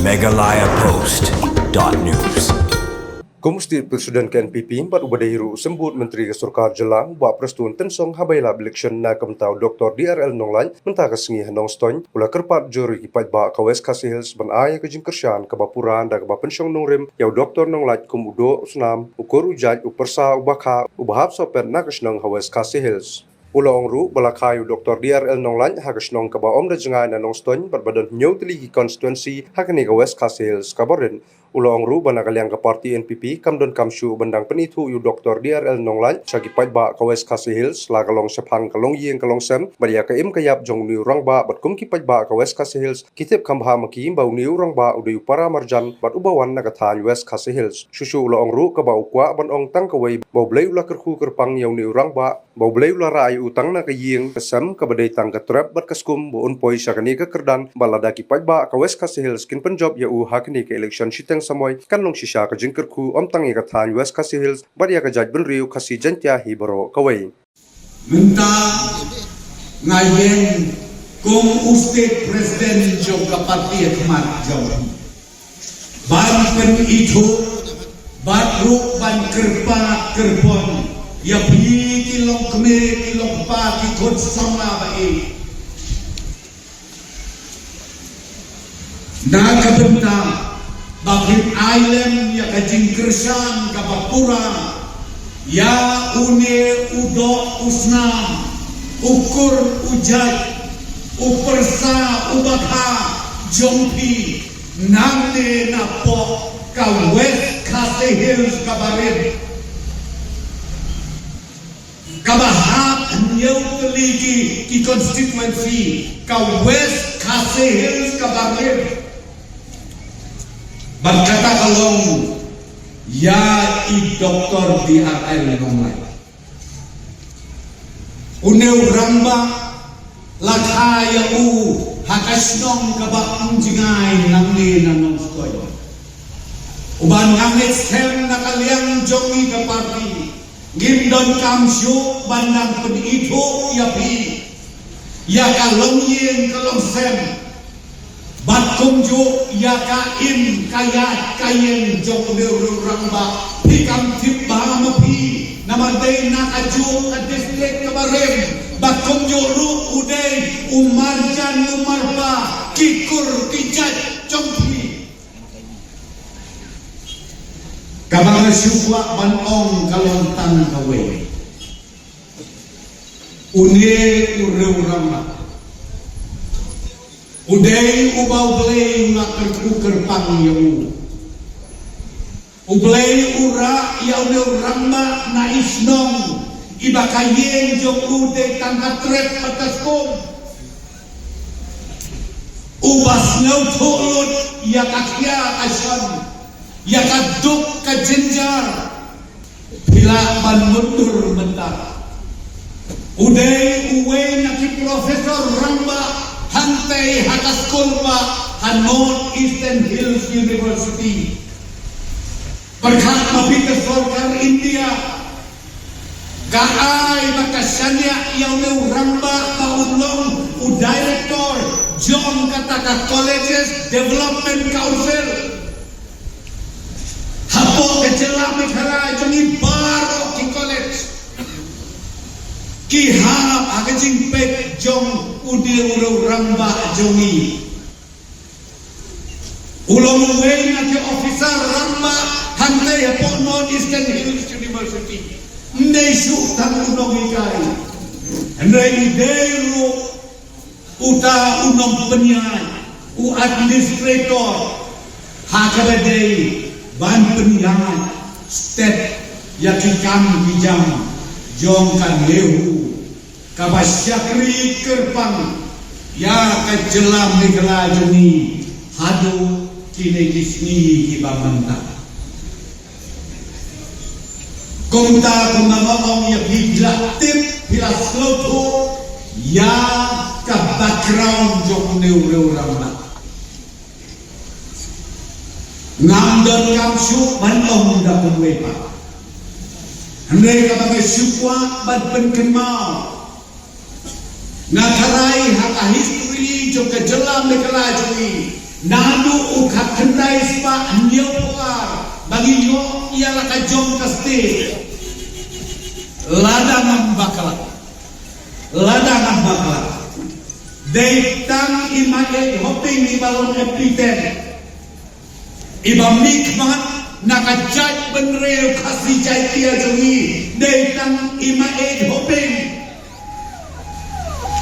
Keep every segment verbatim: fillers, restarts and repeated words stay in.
Meghalaya Post dot news. Kum u State President ka N P P bad uba dei ruh u Symbud Myntri ka Sorkar Jylla, u Bah Prestone Tynsong, haba ïalap election na ka bynta u Doktor D R L Nonglait mynta ka sngi ha Nongstoiñ, u la kyrpad jur ïa ki paidbah ka West Khasi Hills ban ai ïa ka jingkyrshan kaba pura da kaba pynshong nongrim ïa u Doktor Nonglait kum u doh u snam, u kur u jait, u pyrsa, u bakha, uba hap sohpet na ka shnong ha West Khasi Hills. U la ong ruh ba la kha ïa u Doktor D R L Nonglait ha ka shnong kaba ym da jngai na Nongstoiñ bad ba don hynñiew tylli ki constituency ha kane ka West Khasi Hills kaba rit. U la ong ruh ba na ka liang ka party N P P kam don kam shuh ban dang pynithuh ïa u Doktor D R L Nonglait sha ki paidbah ka West Khasi Hills, la ka long shaphang ka longïing ka longsem bad ïa ka im ka ïap jong une u rangbah, bad kum ki paidbah ka West Khasi Hills ki tip kham bha ma ki ba une u rangbah u dei u para marjan bad uba wan na ka thaiñ West Khasi Hills. Shuh shuh u la ong ruh kaba u kwah ban ong tang kawei, ba U Blei u la kyrkhu kyrpang ïa une u rangbah, ba U Blei u la rah ïa u tang na ka ïing ka sem kaba dei tang ka trep bad ka skum ba un poi sha kane ka kyrdan, bad lada ki paidbah ka West Khasi Hills kin pynjop ïa u ha kane ka election shiteng samoi, kan long shisha ka jingkyrkhu ym tang ïa ka thaiñ West Khasi Hills bad ïa ka jaitbynriew Khasi Jaiñtia hi baroh kawei. Mynta nga ïeng kum u State President jong ka party hakhmat jong phi ban pynithuh bad ruh ban kyrpad kyrpon ïa phi ki longkmie ki longkpa ki khun samla ba ïeit. Na ka bynta ba phin ai lem ïa ka jingkyrshan kaba pura ïa une u doh u snam, u kur u jait, u pyrsa u bakha jong phi nangne napoh ka West Khasi Hills kaba rit. Kaba hap hynñiew tylli ki, ki constituency ka West Khasi Hills kaba rit. Bad kata ka long ïa i Doktor D R L Nonglait. Une u rangbah la kha ïa u ha ka shnong kaba ym jngai nangne na Nongstoiñ. Uban nga ngeit skhem na ka liang jong ngi ka party ngim donkam shuh ban nang pynithuh ïa phi ïa ka longïing ka longsem bad kumjuh ïa ka im ka ïaid ka ïeng jong u rangbah. Phi kam tip bha ma phi namar dei na kajuh ka district kaba rit bad kumjuh ruh u dei u marjan u marpa ki kur ki jait jong phi. Kaba nga shu kwah ban ong ka long tang kawei. Une u rangbah u dei uba U Blei u la kyrkhu kyrpang ïa u. U Blei u rah ïa une u rangbah na i shnong iba ka ïing jong u dei tang ka trep bad ka skum. Uba sngewthuh lut ïa ka khia ka shon, ïa ka duk ka jynjar. Phi lah ban mutdur mynta. U dei uwei na ki professor rangbah hangtei ha ka skul bah ha North Eastern Hills University. Pyrkhat ma phi ka sorkar India ka ai ba ka shaniah ïa une u rangbah ba un long u director jong kata ka Colleges Development Council. Hapoh ka jylla Meghalaya jong ngi baroh ki college ki hap ha ka jingpeit jong une u rangbah jong ngi. U long uwei na ki officer rangbah hangtei hapoh North Eastern Hills University. Ym dei shuh tang u nonghikai, hynrei u dei ruh uta u nongpynïaid, u administrator ha kaba dei ban pynïaid stet ïa ki kam ki jam jong ka NEHU. Kaba shakri kyrpang ïa ka jylla Meghalaya jong ngi haduh kine ki sngi kiba mynta. Kumta kumba nga ong ïa phi, phi la tip, phi la sngewthuh ïa ka background jong une u rangbah. Ngam donkam shuh ban ong da kumwei pat. Hynrei kaba nga shu kwah ban pynkynmaw, nga tharai ha ka history jong ka jylla Meghalaya jong ngi, naduh u khatkhyndai spah hynñiewphew ar ba ngi ïoh ïa la ka jong ka state. Lada ngam bakla, lada ngam bakla, dei tang i Maieit Hoping iba long M P ten iba mihkhmat na ka jaitbynriew Khasi Jaiñtia jong ngi. Dei tang i Maieit Hoping.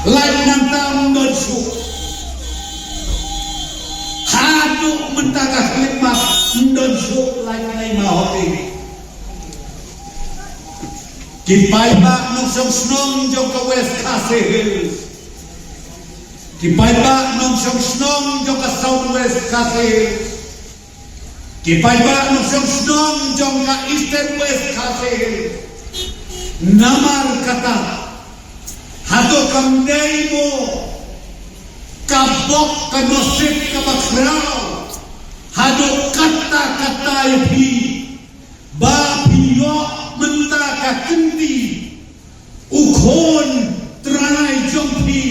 Lait nangta ym don shuh. Haduh mynta ka khyllipmat ym don shuh lait na i Ma Hoping. Ki paidbah nongshong shnong jong ka West Khasi Hills, ki paidbah nongshong shnong jong ka South West Khasi Hills, ki paidbah nongshong shnong jong ka Eastern West Khasi Hills. Namar kata, hato kam dei mo ka bok ka nosip kaba khraw haduh katta katta ïa phi, ba phi ïoh mynta ka kynti u khun trai jong phi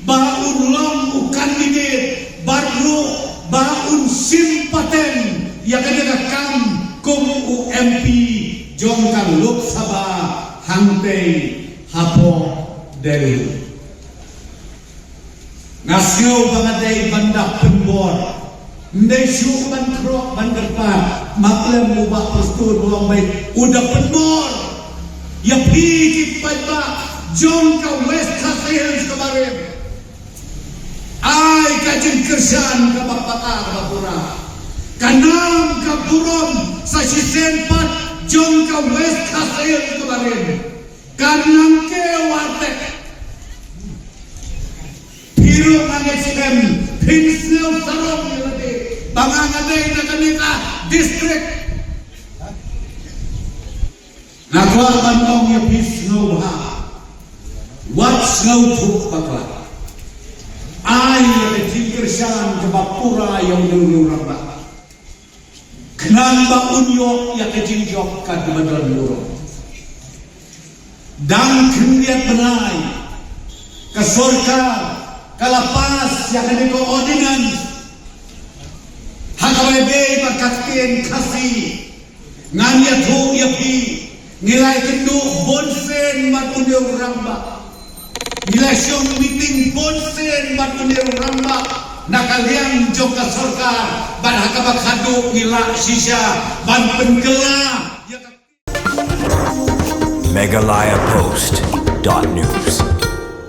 ba un long u candidate bad ruh ba un shim paten ïa kane ka kam kum u M P jong ka Lok Sabha hangtei hapoh Delhi. Nga sngew ba nga dei ban da pynbor. Ym dei shuh ban khroh ban kyrpad. Ma khlem u Bah Prestone u long beit u da pynbor ïa phi ki paidbah jong ka West Khasi Hills kaba rim. Ai ka jingkyrshan kaba paka kaba pura. Ka nam ka burom sa shisien pat jong ka West Khasi Hills kaba rim. Ka nang ke wartek. Phi ruh nga ngeit skhem phin sngew sarong ïa lade ba nga nga dei na kane ka district. Nga kwah ban ong ïa phi sngewbha. Wat sngewthuh bakla. Ai ïa ka jingkyrshan kaba pura ïa u rangbah. Khnang ba un ïoh ïa ka jingjop kaba don burom. Dang khyndiat bnai ka sorkar ka la pass ïa kane ka ordinance ha kaba ïadei bad ka ktien Khasi. Ngan ïathuh ïa phi, ngi la ïakynduh bun sien bad une u rangbah. Ngi la shong meeting bun sien bad une u rangbah na ka liang jong ka sorkar, bad ha kaba khadduh ngi lah shisha ban pynkylla ïa ka Meghalaya Post dot news.